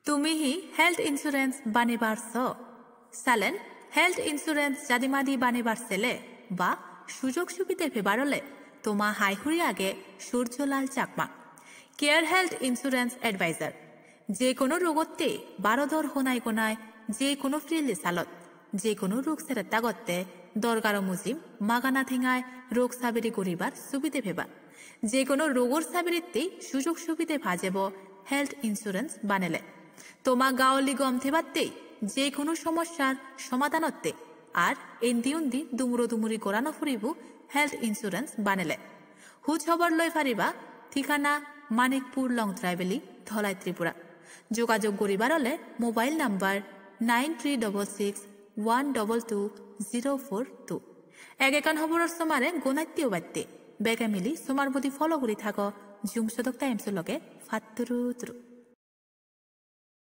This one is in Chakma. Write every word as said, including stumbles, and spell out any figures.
Tumi hi health insurance banebar so? Salen health insurance jadimadi banebar sele ba sujog subide pebar ole toma hai hure age Surjolal Chakma, Care Health Insurance Advisor. Je kono rogotte Barodor honai gonai je kono field salot je kono rog seret tagotte dorgaro mujim magana thengai rog sabiri guribar subide peba. Je kono rogor sabiritte sujog subide pajebo health insurance banele. Toma gaoli gom thebatte je kono somossar somadhanotte ar endi undi dumuro dumuri gorano puribo health insurance banele. Huj hobor loi pariba thikana Manikpur Longtrai Valley, Dholai, Tripura. Jogajog guribar ole mobile number nine three double six one double two zero four two. Ek ekkan hoboror somare gonatte obatte bege mili somar bodi follow guri thago Jum Sodok Times loge. Patturu turu.